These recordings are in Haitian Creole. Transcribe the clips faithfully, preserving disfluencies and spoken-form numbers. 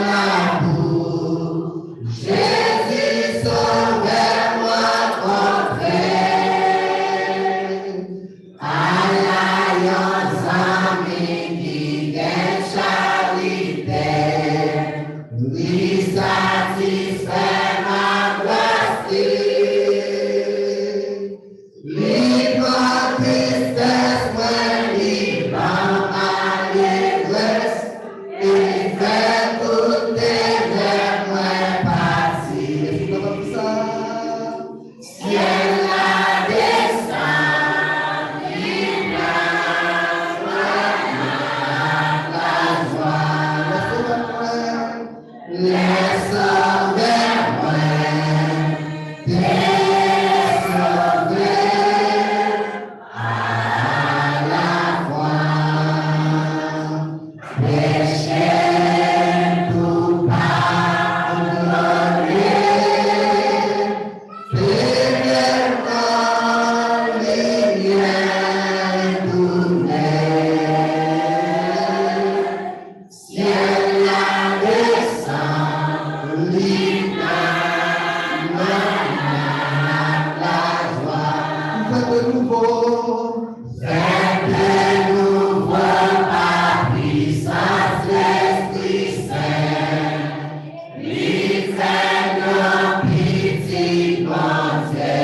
Labou, Jezi Sovè m rankontre. Ala yon zanmi ki gen chalite, li satisfè m ak gras li. Li pran tristès mwen, li ban m alegrès, e li fè tout tenèb mwen pati. Syèl la desann, li pran mwen ak lajwa. Lè Sovè mwen te sove, alafwa peche m tou padone, tenèb nan limyè tounen. Syèl la desann, li pran mwen ak lajwa. M fèt de nouvo. Fèt de nouvo pa pwisans Lespri Sen. Li fè m yon pitit Bondye.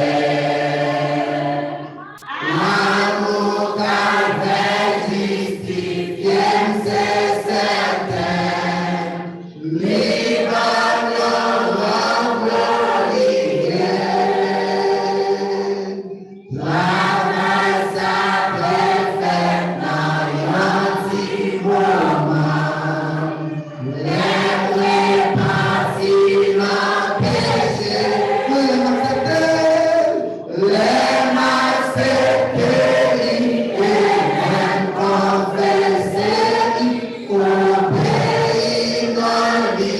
Lanmou Kalvè jistifye m, se sèten. Li ban m yon non gloriye. Travay sa te fèt nan yon ti moman. Lè m repanti nan peche, wi, lè m aksepte l, lè m aksepte li, e lè m konfese li, obeyi non li,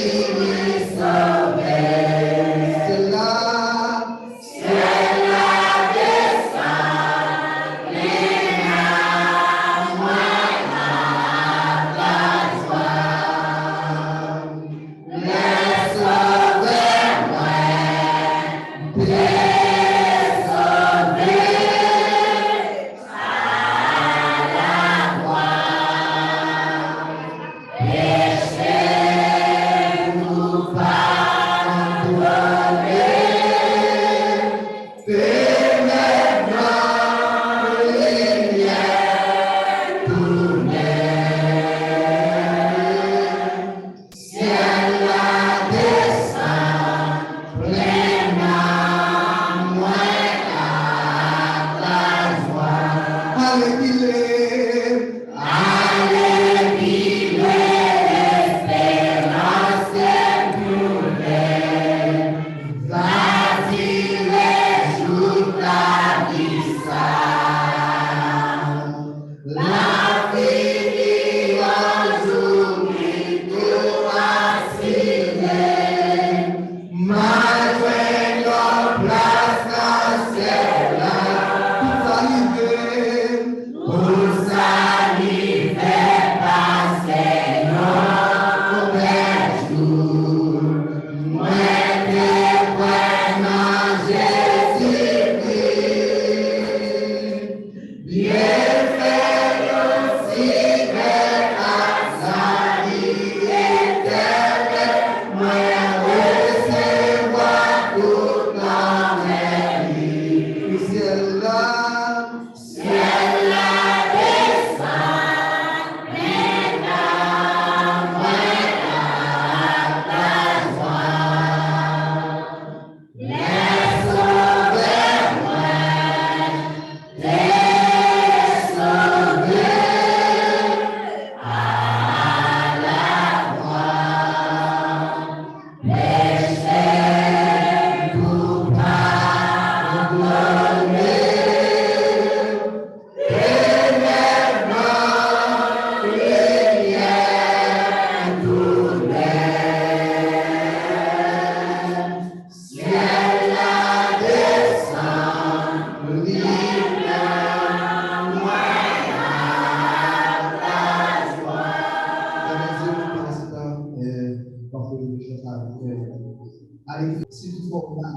Alekri, si toutfwa w la,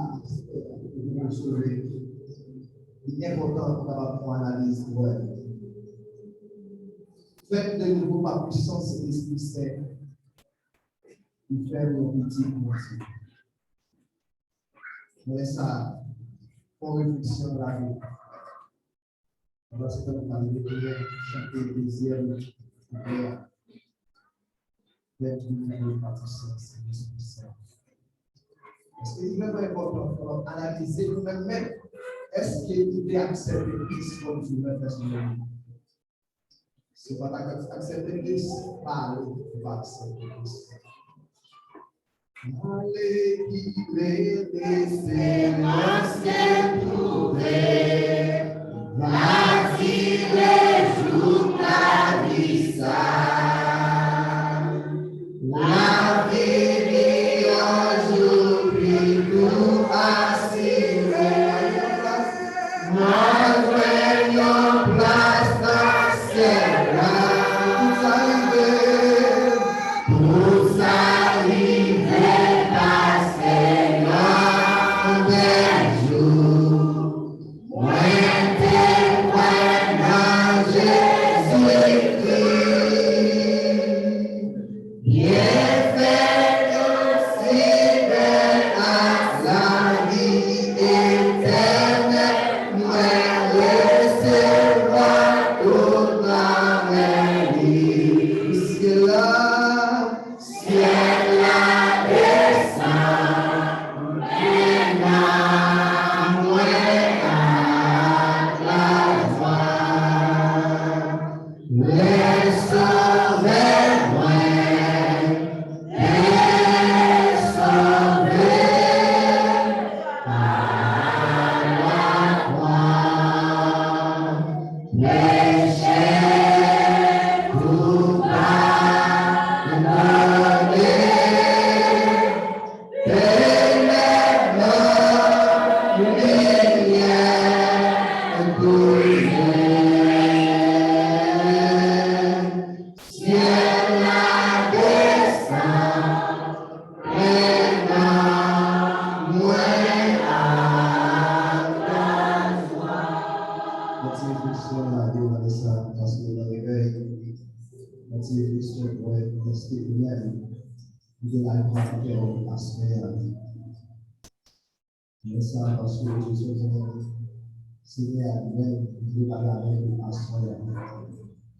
ou sove, li enpòtan pou w kapab fè yon analiz pou wè. Fèt de nouvo pa pwisans Lespri Sen, li fè w yon pitit Bondye. Lè sa, fè yon refleksyon nan lavi. Pandan se tan, nou pral retounen chante dezyèm koupè a. Lè tou nou pati santi Lespri Sen. Paske li vrèman enpòtan pou nou analize nou menm menm. Èske nou te aksepte Kris kòm Sovè pèsonèl nou? Si w pa t ak-, aksepte Kris, pale ou pa aksepte Kris. Ale kile deseprasyon twouve, va tire jou ka di sa. Lavi li yon jou pito asire. Mwen jwenn yon plas nan syèl la. Pou sa rive. Pou sa rive, pastè, yon bèl jou. Mwen te kwè nan Jezikri. Byenfè yo si bèl ak lavi etènèl, mwen resevwa tout anvè li. Syèl la, syèl la desann, plen nan mwen ak lajwa. Lè Sovè mwen te sove pa lakwa, peche tou padone. Tenèb nan limyè tounen. Syèl la desann, plen nan mwen ak lajwa. Yon ti refleksyon nan lavi w, Vanessa, paske nan revèy, yon ti refleksyon pou wè èske ou menm ou gen lajwa pou fè yon aswè a. Lè sa, paske Jezi di, Senyè a li menm, li te pale avè nou aswè a.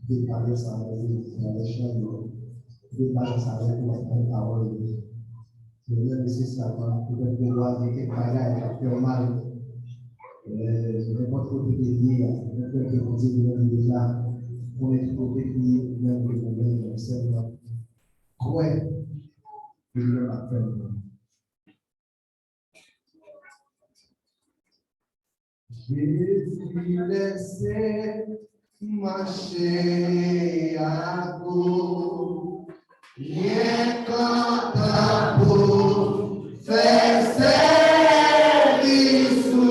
Li te pale sa avè nou nan lè chan yo. Li te pale sa avè nou nan pawòl li. Yo menm, nesesèman, poutèt gen dwa gen kèk bagay k ap fè w mal. Eh, nenpòt kote ke li ye a, mwen kwè ke Bondye li menm li deja konnen ki kote ki ye, ou menm ke ou menm, sèlman kwè ke li menm ap fè l. Jezi lèse mache ak ou, byen kontan pou fè sèvis ou.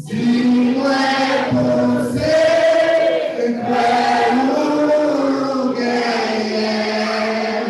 Di mwen pou se kwè ou genyen.